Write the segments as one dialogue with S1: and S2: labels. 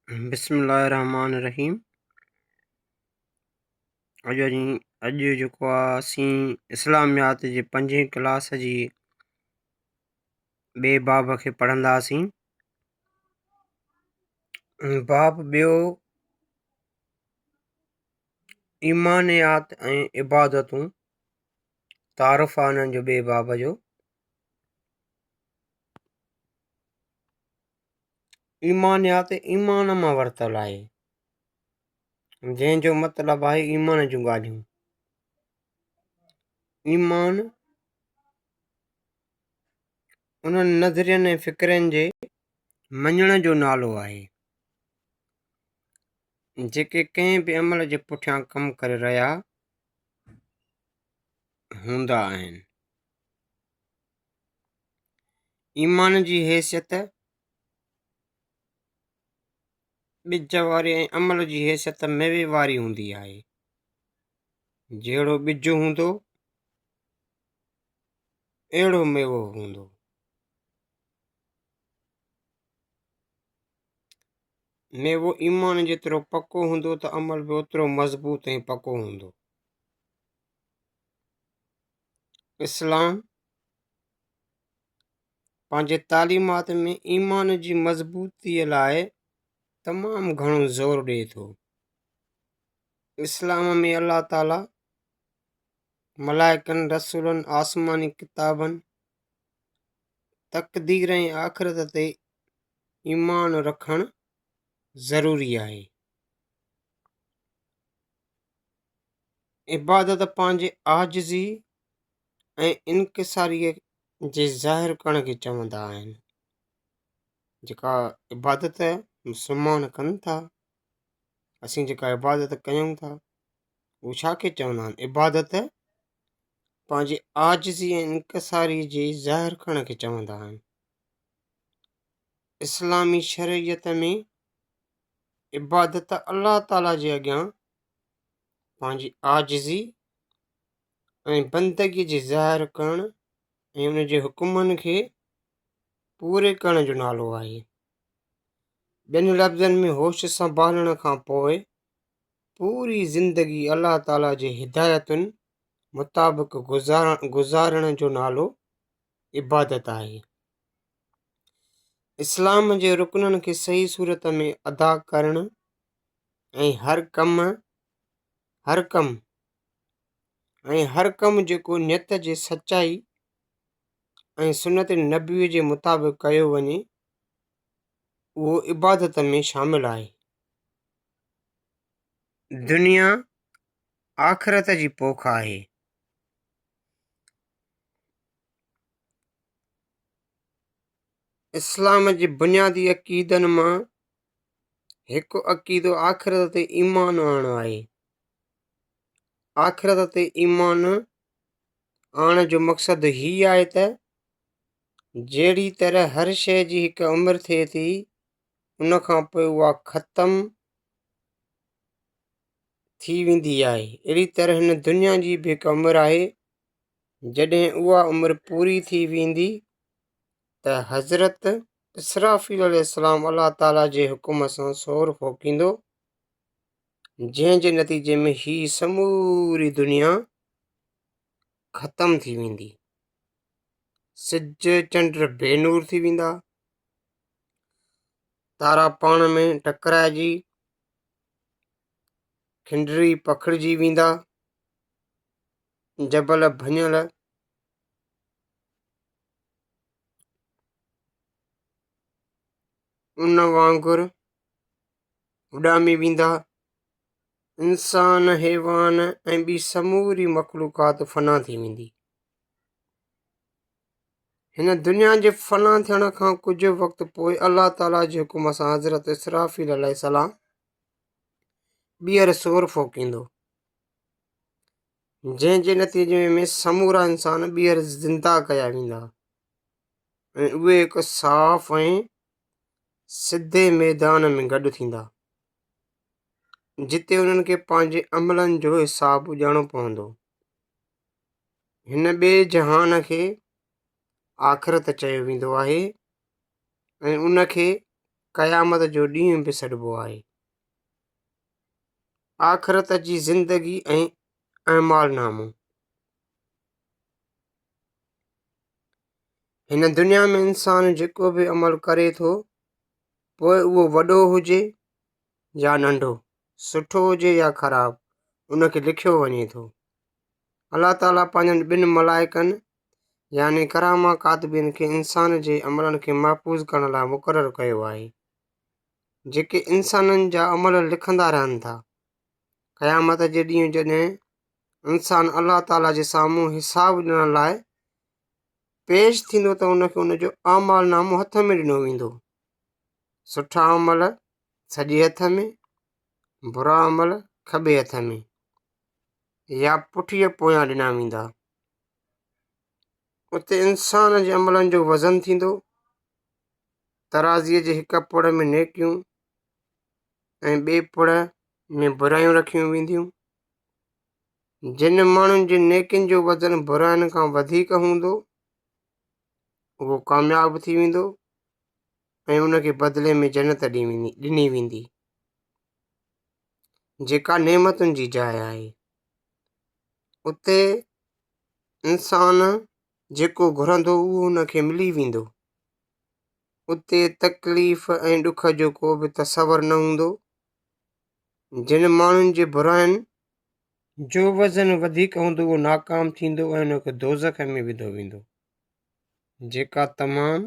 S1: بسم الله الرحمن الرحيم. اڄ اڄ جيڪو آ اسين اسلاميات جي پنجين ڪلاس جي ٻئي باب کي پڙهنداسين. باب ٻيو ايمانيات ۽ عبادتون، تعارف آ انهن جو ٻئي باب جو. ايمانيات ايمان مان ورتل آهي، جنهن جو مطلب آهي ايمان جون ڳالهيون. ايمان انهن نظرين ۽ فڪرن جي مڃڻ جو نالو آهي، جيڪي ڪنهن به عمل جي پٺيان ڪم ڪري رهيا هوندا آهن. ايمان جي حيثيت ٻج واري ۽ عمل جي حيثيت ميوي واري هوندي آهي. جهڙو ٻج هوندو، اهڙو ميوو هوندو. ميوو ايمان جيترو پڪو هوندو ته عمل به اوترو مضبوط ۽ پڪو هوندو. اسلام پنهنجي تعليمات ۾ ايمان جي مضبوطيء لاء تمام گهڻو زور ڏئي ٿو. اسلام ۾ الله تعاليٰ، ملائڪن، رسولن، آسماني ڪتابن، تقدير ۽ آخرت تي ايمان رکڻ ضروري آهي. عبادت پنهنجي عاجزي ۽ انڪساريء جي ظاهر ڪرڻ کي چوندا آهن. جيڪا عبادت مسلمان ڪن ٿا، اسين جيڪا عبادت ڪيون ٿا، اهو ڇا کي چوندا آهن؟ عبادت پنهنجي عاجزي ۽ انڪساريء جي ظاهر ڪرڻ کي چوندا آهن. اسلامي شريعت ۾ عبادت الله تعاليٰ جي اڳيان پنهنجي عاجزي ۽ بندگي جي ظاهر ڪرڻ ۽ ان جي حڪمن کي پوري ڪرڻ جو نالو آهي. ٻين لفظن ۾ هوش سنڀالڻ کان پوء پوري زندگي الله تعاليٰ جي هدايتن مطابق گذارڻ جو نالو عبادت آهي. اسلام جي رڪنن کي صحيح صورت ۾ ادا ڪرڻ ۽ هر ڪم هر ڪم ۽ هر ڪم جيڪو نيت جي سچائي ۽ سنت نبوي جي مطابق ڪيو وڃي اهو عبادت ۾ شامل آهي. دنيا آخرت جي پوک آهي. اسلام جي بنيادي عقيدن مان هڪ عقيدو آخرت تي ايمان آڻڻ آهي. آخرت تي ايمان آڻڻ جو مقصد هي آهي ته جهڙي طرح هر شيء جي هڪ عمر ٿئي ٿي، ان کان پوء اها ختم ٿي ويندي آهي، اهڙي طرح هن دنيا جي به هڪ عمر آهي، جڏهن اها عمر پوري ٿي ويندي ته حضرت اسرافيل عليه السلام الله تعاليٰ جي حڪم سان صور ڦوڪيندو، جنهن جي نتيجي ۾ هي سموري دنيا ختم ٿي ويندي. سج چنڊ بي نور ٿي ويندا، تارا پاڻ ۾ ٽڪرائجي کنڊري پکڙجي ويندا، جبل ڀڃل ان وانگر اڏامي ويندا. انسان، حيوان ۽ ٻي سموري مخلوقات فنا ٿي ويندي. هن دنيا جي فنا ٿيڻ کان ڪجهه وقت پوء الله تعاليٰ جي حڪم سان حضرت اسرافيل عليه السلام ٻيهر صور ڦوڪيندو، جنهن جي نتيجي ۾ سمورا انسان ٻيهر زنده ڪيا ويندا ۽ اهي هڪ صاف ۽ سڌي ميدان ۾ گڏ ٿيندا، جتي انهن کي پنهنجي عملن جو حساب ڏيڻو پوندو. هن ٻئي جهان کي آخرت چيو ويندو آهي ۽ ان کي قيامت جو ڏينهن به سڏبو آهي. آخرت جي زندگي ۽ اعمال نامو. هن دنيا ۾ انسان جيڪو به عمل ڪري ٿو، پوء اهو وڏو هجي يا ننڍو، سٺو هجي يا خراب، ان کي لکيو وڃي ٿو. الله تعاليٰ پنهنجن ٻن ملائڪن يعني ڪراما ڪاتبين کي انسان جي عملن کي محفوظ ڪرڻ لاء مقرر ڪيو آهي، جيڪي انسانن جا عمل لکندا رهن ٿا. قيامت جي ڏينهن جڏهن انسان الله تعاليٰ جي سامهون حساب ڏيڻ لاء پيش ٿيندو ته ان کي ان جو اعمال نامو هٿ ۾ ڏنو ويندو. سٺا عمل سڄي هٿ ۾، برا عمل کٻي هٿ ۾ يا پٺيء پويان ڏنا ويندا. اتي انسان جي عملن جو وزن ٿيندو. ترازيء جي هڪ پڙ ۾ نيڪيون ۽ ٻئي پڙ ۾ برايون رکيون وينديون. جن ماڻهن جي نيڪين جو وزن براين کان وڌيڪ هوندو، اهو ڪامياب ٿي ويندو ۽ ان کي بدلي ۾ جنت ڏني ويندي، جيڪا نعمتن جي جاء آهي. اتي انسان جيڪو گهرندو اهو ان کي ملي ويندو. اتي تڪليف ۽ ڏک جو ڪو به تصور نه هوندو. جن ماڻهن جي براين جو وزن وڌيڪ هوندو اهو ناڪام ٿيندو ۽ ان کي دوزخ ۾ وڌو ويندو، جيڪا تمام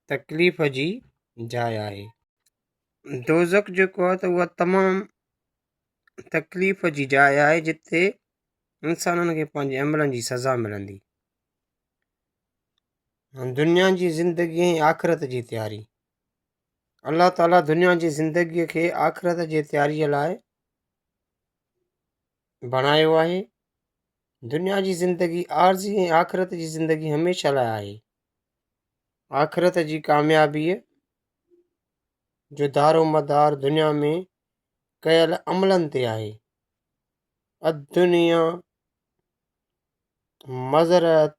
S1: تڪليف جي جاء آهي. دوزخ جيڪو آهي ته اها تمام تڪليف جي جاء آهي جتي انسانن کي پنهنجي عملن جي سزا ملندي. دنيا جي زندگي ۽ آخرت جي تياري. الله تعاليٰ دنيا جي زندگيء کي آخرت جي تياريء لاء بڻايو آهي. دنيا جي زندگي عارضي ۽ آخرت جي زندگي هميشه لاء آهي. آخرت جي ڪاميابيء جو دارومدار دنيا ۾ ڪيل عملن تي آهي. الدنيا مزرعة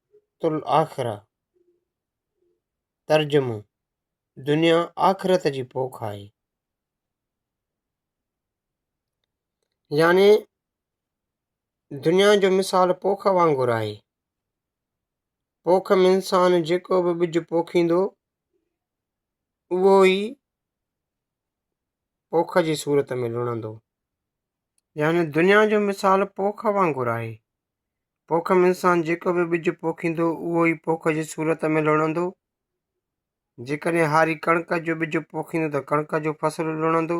S1: الاخرة ترجمو، دنيا آخرت جي پوک آهي. يعني دنيا جو مثال پوک وانگر آهي. پوک ۾ انسان جيڪو به ٻج پوکيندو اهو ئي پوک جي صورت ۾ لڻندو. يعني دنيا جو مثال پوک وانگر آهي. پوک ۾ انسان جيڪو به ٻج پوکيندو اهو ئي پوک جي صورت ۾ لڻندو. جيڪڏهن هاري ڪڻڪ جو ٻج پوکيندو ته ڪڻڪ جو فصل لڻندو.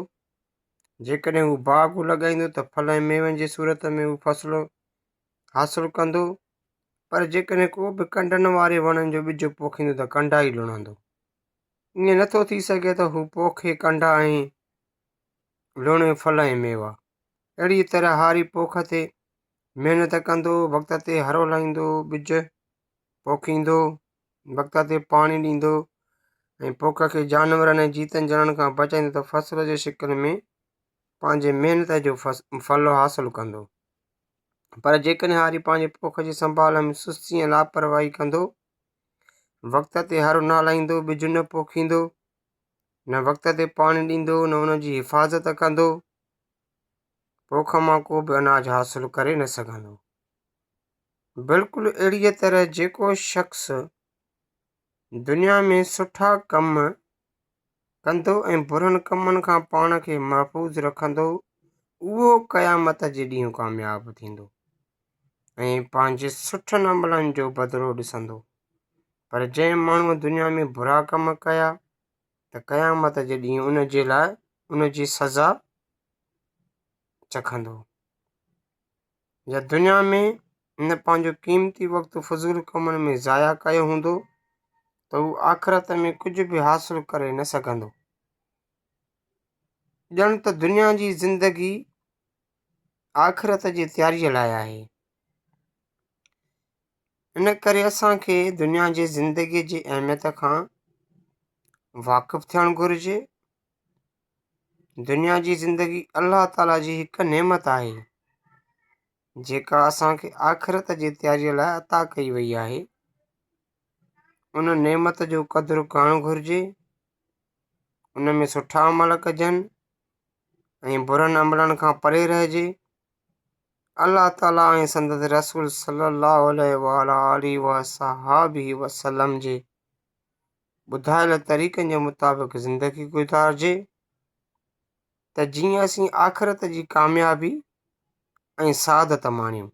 S1: جيڪڏهن هو باغ لڳائيندو ته ڦل ۽ ميون جي صورت ۾ هو فصل حاصل ڪندو. پر جيڪڏهن ڪو به ڪنڊن واري وڻن جو ٻج پوکيندو ته ڪنڊا ئي لڻندو. ائين نٿو ٿي سگهي ته هو پوکي ڪنڊا ۽ لڻي ڦل ۽ ميوا. اهڙيء طرح هاري پوک تي محنت ڪندو، وقت تي هرو لائيندو، ٻج پوکيندو، وقت تي پاڻي ڏيندو ۽ پوک کي جانورن ۽ جيتن جڻن کان بچائيندو ته فصل جي شڪل ۾ پنهنجي محنت جو ڦل حاصل ڪندو. پر جيڪڏهن هاري پنهنجي پوک جي سنڀال ۾ سستي ۽ لاپرواهي ڪندو، وقت تي هر نه هلائيندو، ٻج نه پوکيندو، نه وقت تي پاڻي ڏيندو، نه ان جي حفاظت ڪندو، پوک مان ڪو به اناج حاصل ڪري نه سگهندو. بلڪل اهڙيء طرح جيڪو شخص دنيا ۾ سٺا ڪم ڪندو ۽ برن ڪمن کان پاڻ کي محفوظ رکندو اهو قيامت جي ڏينهن ڪامياب ٿيندو ۽ پنهنجي سٺن عملن جو بدلو ڏسندو. پر جنهن ماڻهوء دنيا ۾ برا ڪم ڪيا ته قيامت جي ڏينهن ان جي لاء ان جي سزا چکندو. يا دنيا ۾ هن پنهنجو قيمتي وقت فضول ڪمن ۾ ضايع ڪيو هوندو ته هو آخرت ۾ ڪجهه به حاصل ڪري نه سگهندو. ڄڻ ته دنيا جي زندگي آخرت جي تياريء لاء آهي. ان ڪري اسان کي دنيا جي زندگيء جي اهميت کان واقف ٿيڻ گهرجي. دنيا جي زندگي الله تعاليٰ جي هڪ نعمت آهي، جيڪا اسان کي آخرت جي تياريء لاء عطا ڪئي وئي آهي. ان نعمت جو قدر ڪرڻ گهرجي. ان ۾ سٺا عمل ڪجن ۽ برن عملن کان پري رهجي. الله تعاليٰ ۽ سندس رسول صلّي اللّٰه عليه وعليٰ آله واصحابه وسلّم جي ٻڌايل طريقن جي مطابق زندگي گذارجي ته جيئن اسين آخرت جي ڪاميابي ۽ سعادت ماڻيون.